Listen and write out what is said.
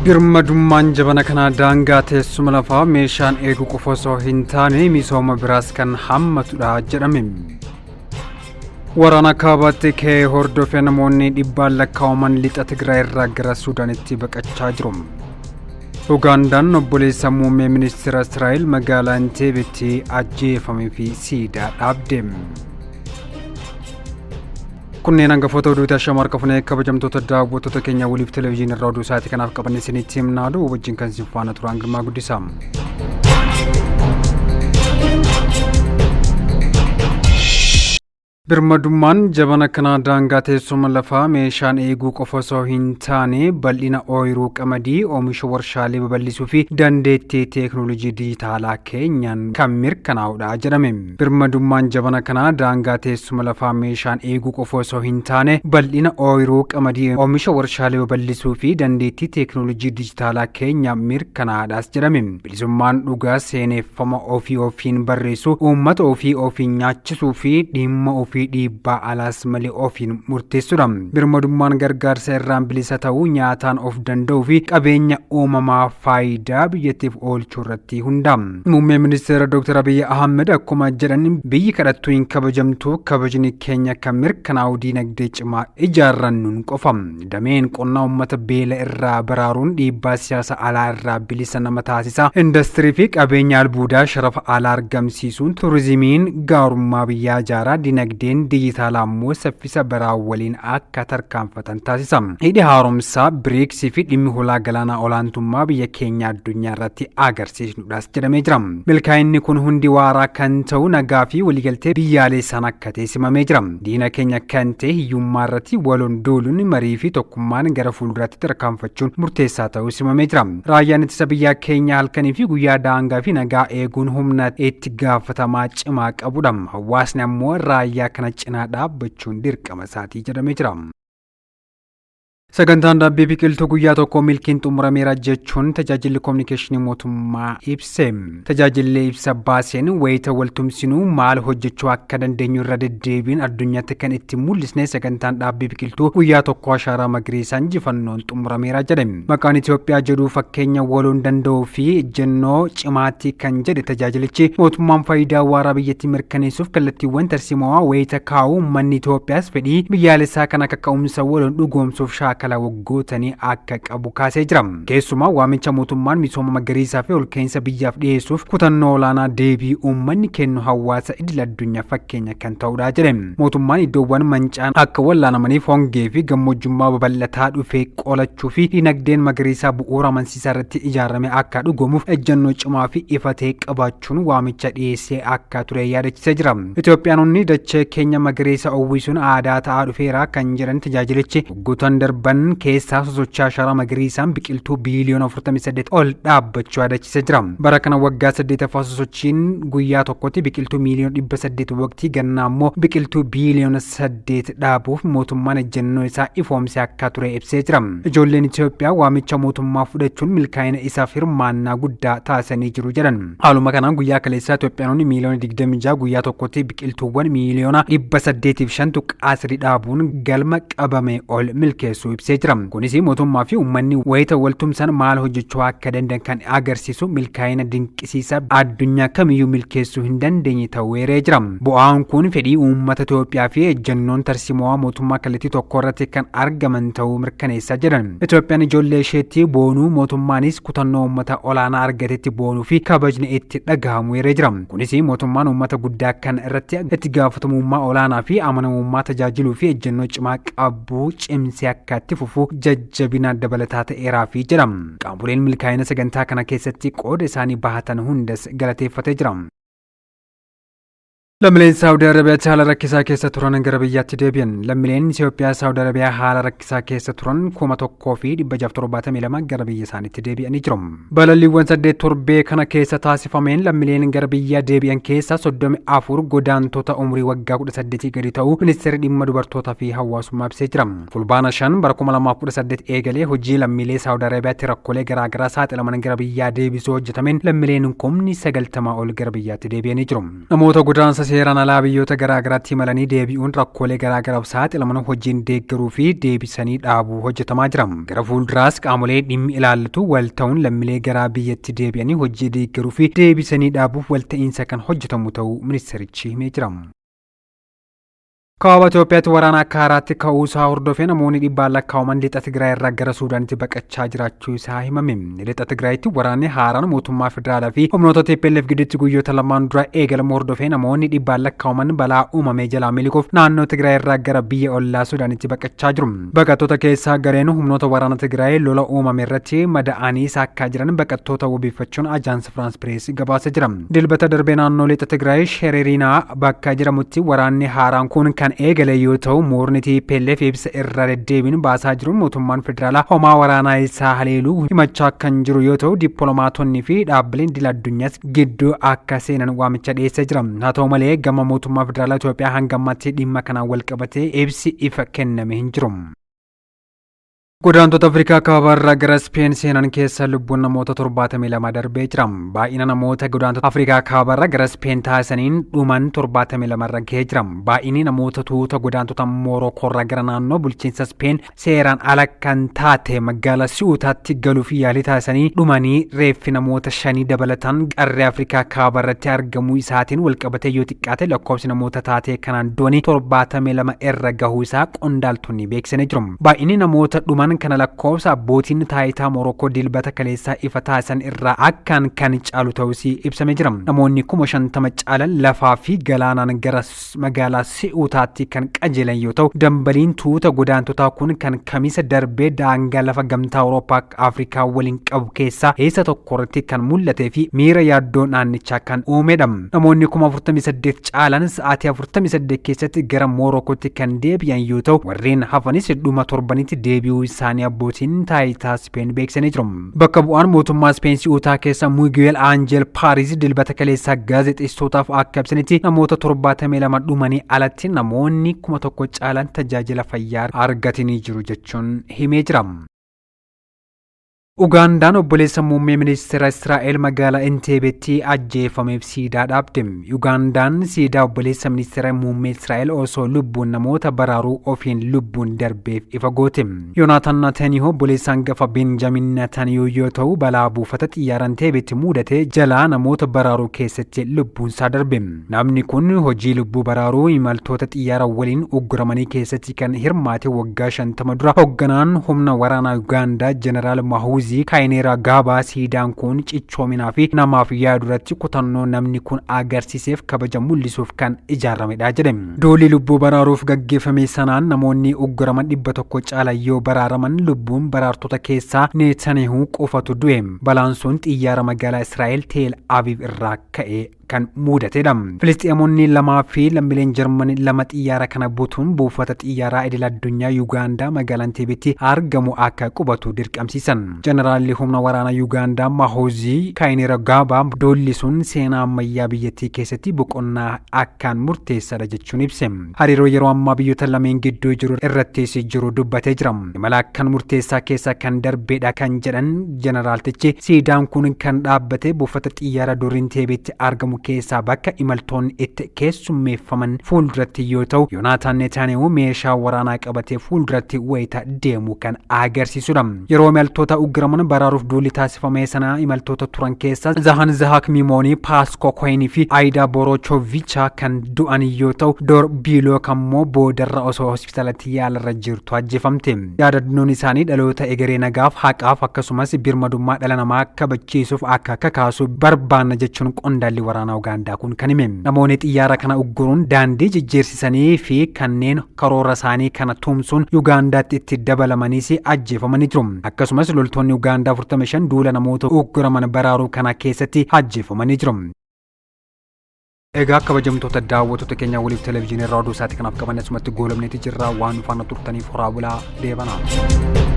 Birmadummaan jabana kanaa daangaa teessuma lafaa meeshaan eegu qofa osoo hin taane misooma biraas kan hammatudha jedhame. Waraana kaabaatti ka'ee hordofee namoonni dhibbaan lakkaa'aman lixa Tigraay irraa gara Suudaanitti baqachaa jiru. Ugaandaan obboleessa muummee ministeera Israa'el magaalaa Enteebetti ajjeefamee fi siidaa dhaabde. Kunneen hangafoota oduuti ashama harka funee kabajamtoota daawwattoota keenya waliif televezyiinii irraa oduu isaatii kanaaf qabanne isinitti himnaa oduu wajjin kan isin faana turaan Girmaa Guddisaa. Birmadummaan jabana kanaa daangaa teessuma lafaa meeshaan eeguu qofa osoo hin taane bal'ina ooyiruu qamadii, oomisha warshaalee babal'isuu fi dandeettii teeknooloojii dijitaalaa keenyaan kan mirkanaa'udha jedhame. Birmadummaan jabana kanaa daangaa teessuma lafaa meeshaan eeguu qofa osoo hin taane bal'ina ooyiruu qamadii, oomisha warshaalee babal'isuu fi dandeettii teeknooloojii dijitaalaa keenya mirkanaa'adhaas jedhame. Bilisummaan dhugaa seeneffama ofii ofiin barreessuu, uummata ofii ofiin nyaachisuu fi dhimma ofii dhiibbaa alaas malee ofiin murteessuudha. Birmadummaan gargaarsa irraan bilisa ta'uu, nyaataan of danda'uu fi qabeenya uumamaa faayidaa biyyattiif oolchuu irratti hundaa'a. Muummeen Ministeera Dr. Abiyyi Ahmed akkuma jedhan biyyi kadhattuu hin kabajamtu, kabajni keenya kan mirkanaa'u diinagdee cimaa ijaarrannuun qofa. Dameen qonnaa uummata beela irraa baraaruun dhiibbaa siyaasa alaa irraa bilisa nama taasisa. Indastirii fi qabeenya albuudaa sharafa alaa argamsiisuun turizimiin gaarummaa biyyaa ijaaraa dinagdeen dijitaalaa immoo saffisa baraa waliin akka tarkaanfatan taasisa. Hidhi haaromsaa BRICS fi dhimmi hulaa galaanaa olaantummaa biyya keenya addunyaa irratti agarsiisnudhas jedhamee jira. Milkaa'inni kun hundi waaraa kan ta'u nagaa fi waliigaltee biyyaalessaan akka ta'e simamee jira. Diina keenya kan ta'e hiyyummaa irratti waloon duuluun marii fi tokkummaan gara fuulduraatti tarkaanfachuun murteessaa ta'uu simamee jira. Raayyaan ittisa biyyaa keenya halkanii fi guyyaa daangaa fi nagaa eeguun humna itti gaafatamaa cimaa qabudha. Hawaasni ammoo raayyaa kana cinaa dhaabbachuun dirqama isaatii jedhamee jira. Sagantaan dhaabbii biqiltuu guyyaa tokko milkiin xumurameera jechuun tajaajilli kominikeeshinii mootummaa ibse. Tajaajilli ibsa baaseen wayita waltumsinuu maal hojjechuu akka dandeenyu irra deddeebiin addunyaatti kan itti mul'isne sagantaan dhaabbii biqiltuu guyyaa tokko ashaaraa magariisaa injifannoon xumurameera jedhe. Maqaan Itoophiyaa jedhu fakkeenya waloon danda'uu fi ejjennoo cimaatti kan jedhe tajaajilichi mootummaan faayidaa waaraa biyyattii mirkaneessuuf kallattiiwwan tarsiimawaa wayita kaa'u uummanni Itoophiyaas fedhii biyyaalessaa kana kaka'umsa waloon dhugoomsuuf shaakala waggootanii akka qabu kaasee jira. Keessumaa waamicha mootummaan misooma magariisaa fi olka'iinsa biyyaaf dhiyeessuuf kutannoo olaanaa deebii uummanni kennu hawaasa idil addunyaa fakkeenya kan ta'udha jedhe. Mootummaan iddoowwan mancaan akka wallaanamaniif hongee fi gammoojjummaa babal'ataa dhufe qolachuu fi dinagdeen magariisaa bu'uura amansiisaa irratti ijaarame akka dhugoomuuf ejjennoo cimaa fi ifa ta'e qabaachuun waamicha dhiyeessee akka ture yaadachiisee jira. Itoophiyaanonni dachee keenya magariisa uwwisuun aadaa ta'aa dhufeera kan jedhan tajaajilichi waggoottan darban keessaa sosochii ashaaraa magariisaan biqiltuu biiliyoona 48 ol dhaabbachuu yaadachiisee jira. Bara kana waggaa 8ffaa sosochiin guyyaa tokkotti biqiltuu miiliyoona 800 waqtii gannaa immoo biqiltuu biiliyoona 8 dhaabuuf mootummaan ejjennoo isaa ifoomsee akka ture ibsee jira. Ijoolleen Itoophiyaa waamicha mootummaa fudhachuun milkaa'ina isaaf hirmaannaa guddaa taasisanii jiru jedhan. Haaluma kanaan guyyaa kaleessaa Itoophiyaanonni miiliyoona 26 guyyaa tokkotti biqiltuuwwan miiliyoona 805.3 dhaabuun galma qabame ol milkeessuu ibsee jira. Kunis mootummaa fi uummanni wayita waltumsan maal hojjechuu akka danda'an kan agarsiisu milkaa'ina dinqisiisaa addunyaa kamiyyuu milkeessuu hin dandeenye ta'uu eeree jira. Bu'aan kun fedhii uummata Itoophiyaa fi ejjennoon tarsiimawaa mootummaa kallattii tokko irratti kan argaman ta'uu mirkaneessa jedhan. Itoophiyaan ijoollee isheetti boonuu mootummaanis kutannoo uummata olaanaa argatetti boonuu fi kabajni itti dhagahamu eeree jira. Kunis mootummaan uummata guddaa kan irratti itti gaafatamummaa olaanaa fi amanamummaa tajaajiluu fi ejjennoo cimaa qabu cimsee akka itti fufu jajjabina dabalataa ta'eeraafi jedha. Qaamoleen milkaa'ina sagantaa kana keessatti qooda isaanii bahatan hundas galateeffatee jira. Lammiileen Saawudii Arabiyaatti haala rakkisaa keessa turan gara biyyaatti deebi'an. Lammiileen Itoophiyaa Saawudii Arabiyaa haala rakkisaa keessa turan 1672 gara biyya isaaniitti deebi'anii jiru. Balalliiwwan 8 torbee kana keessa taasifameen lammiileen gara biyya deebi'an keessaa 34 godaantota umurii waggaa 18 gadi ta'uu ministeerri dhimma dubartootaa fi hawaasummaa ibsee jira. Fulbaana 5 bara 2018 eegalee hojii lammiilee Saawud Arabiyaatti rakkoolee garaagaraa saaxilaman gara biyyaa deebisuu hojjetameen lammiileen kumni 90 ol gara biyyaatti deebi'anii jiru. Namoota godaansa seeraan alaa biyyoota garaagaraatti imalanii deebi'uun rakkoolee garaagaraaf saaxilaman hojiin deeggaruu fi deebisanii dhaabuu hojjetamaa jira. Gara fuulduraas qaamolee dhimmi ilaallatu wal ta'uun lammiilee gara biyyatti deebi'anii hojii deeggaruu fi deebisanii dhaabuuf walta'iinsa kan hojjetamu ta'uu ministeerichi himee jira. Kaaba Itoophiyaatti waraana akka haaraatti ka'uu isaa hordofee namoonni dhibbaan lakkaa'aman lixa Tigraay irraa gara Suudaanitti baqachaa jiraachuu isaa himame. Lixa Tigraayitti waraanni haaraan mootummaa federaalaa fi humnoota TPLF gidduutti guyyoota lamaan dura eegalamu hordofee namoonni dhibbaan lakkaa'aman balaa uumame jalaa miliquuf naannoo Tigraay irraa gara biyya ollaa Suudaanitti baqachaa jiru. Baqattoota keessaa gareen humnoota waraana Tigraay lola uumame irratti mada'anii saakkaa jiran baqattoota wabeeffachuun Ajaans Firaans Pirees gabaasee jira. Dilbata darbee naannoo lixa Tigraay Shereriinaa bakka jedhamutti waraanni haaraan kun kan eegale yoo ta'u, murni TPLF ibsa irra deddeebiin baasaa jiruun mootummaan federaalaa homaa waraanaa isaa haleeluu himachaa kan jiru yoo ta'u, dippiloomaatonni fi dhaabbileen idil addunyaas gidduu akka seenan waamicha dhiyeessee jira. Haa ta'u malee, gama mootummaa federaalaa Itoophiyaa hanga ammaatti dhimma kanaan wal qabatee ibsi ifa kenname hin jiru. Godaantota Afrikaa Kaabaa gara Speen seenan keessa lubbuun namoota 72 darbee jira. Baay'ina namoota godaantota Afrikaa Kaabaa gara Speen taasisaniin dhuman 72 irra gahee jira. Baay'inni namoota tuuta godaantota Moorookoorraa gara naannoo bulchiinsa Speen seeraan ala kan taate magaalaa Si'uutaatti galuuf yaalii taasisanii dhumanii reeffi namoota shanii dabalataan qarree Afrikaa Kaabaa irratti argamuu isaatiin walqabatee yoo xiqqaate lakkoofsi namoota taatee kanaan du'anii 72 irra gahuu isaa qondaaltonni beeksisanii jiru. Baay'inni namoota dhuman kana lakkoofsa abbootiin taayitaa Morookoo Dilbata kaleessaa ifa taasisan irraa akkaan kan caalu ta'us ibsamee jira. Namoonni 50,000 caalan lafaa fi galaanaan gara magaalaa Si'uutaatti kan qajeelan yoo ta'u, dambaliin tuuta godaantotaa kun kan Kamisa darbee daangaa lafa Gamtaa Awurooppaa Afrikaa waliin qabu keessaa eessa tokko irratti kan mul'atee fi miira yaaddoo naannichaa kan uumedha. Namoonni 48,000 caalan sa'aatii 48 keessatti gara Moorokootti kan deebi'an yoo ta'u, warreen hafanis dhuma torbanitti deebi'uu isaanii abbootiin taayitaa Speen beeksisanii jiru. Bakka bu'aan mootummaa Speen Si'uutaa keessa Miguel Angel Paaris Dilbata kaleessaa gaazexeessitootaaf akka ibsanitti, namoota 72 dhumanii alatti namoonni 1,000 caalan tajaajila fayyaa argatanii jiru jechuun himee jira. Ugaandaan obboleessa muummee ministeera Israa'el magaalaa Enteebetti ajjeefameef siidaa dhaabde. Ugaandaan siidaa obboleessa ministeera muummee Israa'el osoo lubbuun namoota baraaruu ofiin lubbuun darbeef ifa goote. Yoonaataan Naataaniyoo obboleessa hangafa Benjamin Naataaniyoo yoo ta'u, balaa buufata xiyyaara Enteebetti mudate jalaa namoota baraaruu keessatti lubbuunsaa darbe. Namni kun hojii lubbuu baraaruu imaltoota xiyyaara waliin ugguramanii keessatti kan hirmaate waggaa 50 dura hoogganaan humna waraanaa Ugaandaa Jeneraal Mahuuzii Kaayineeraa Gaabaa siidaan kun cichoominaa fi namaaf yaadu irratti kutannoo namni kun agarsiiseef kabaja mul'isuuf kan ijaaramedha jedhe. Duulli lubbuu baraaruuf gaggeeffame sanaan namoonni ugguraman 100 caala yoo baraaraman, lubbuun baraartota keessaa Netanyahu qofatu du'e. Balaan sun xiyyaara magaalaa Israa'el Teel Aviv irraa ka'e kan mudatedha. Filisxeemonni lamaa fi lammiileen Jarmanii lama xiyyaara kana butuun buufata xiyyaaraa idil addunyaa Yuugaandaa magaalaa Enteebetti argamu akka qubatu dirqamsiisan. Jeneraalli humna waraanaa Yuugaandaa Mahoozii Kaayineera Gaabaa duulli sun seenaa ammayyaa biyyattii keessatti boqonnaa akkaan murteessaadha jechuun ibse. Hariiroo yeroo ammaa biyyoota lameen gidduu jiru irrattis jiru dubbatee jira. Imala akkaan murteessaa keessa kan darbeedha kan jedhan jeneraaltichi, siidaan kun kan dhaabbate buufata xiyyaara durii Enteebetti argamu keessaa bakka imaltoonni itti keessummeeffaman fuulduratti yoo ta'u, Yoonaataan Neetaaniyahuu meeshaa waraanaa qabatee fuulduratti wayita deemu kan agarsiisudha. Yeroo imaltoota ugguraman baraaruuf duulli taasifame sana imaltoota turan keessaa Zahan Zahaak Mimoonii, Paaskoo Kohenii fi Aayidaa Boroochovicha kan du'an yoo ta'u, Door Biilook ammoo boodarra osoo hospitaalatti yaalarra jirtu ajjeefamte. Yaadannoon isaanii dhaloota egeree nagaaf, haqaaf akkasumas birmadummaa dhala namaa kabachiisuuf akka kakaasu barbaanna jechuun qondaalli waraanaa Ugaandaa kun kan hime. Namoonni xiyyaara kana ugguruun daandii jijjiirsisanii fi kanneen karoora isaanii kana tumsuun Ugaandaatti itti dabalamaniis ajjeefamanii jiru. Akkasumas loltoonni Ugaandaa 45 duula namoota ugguraman baraaruu kana keessatti ajjeefamanii jiru. Egaa kabajamtoota daawwattoota keenya, waliif televezyiinii irraa oduu isaati kanaaf qabanne asumatti goolabneeti jirra. Waan faana turtaniif horaa bulaa, deebanaa.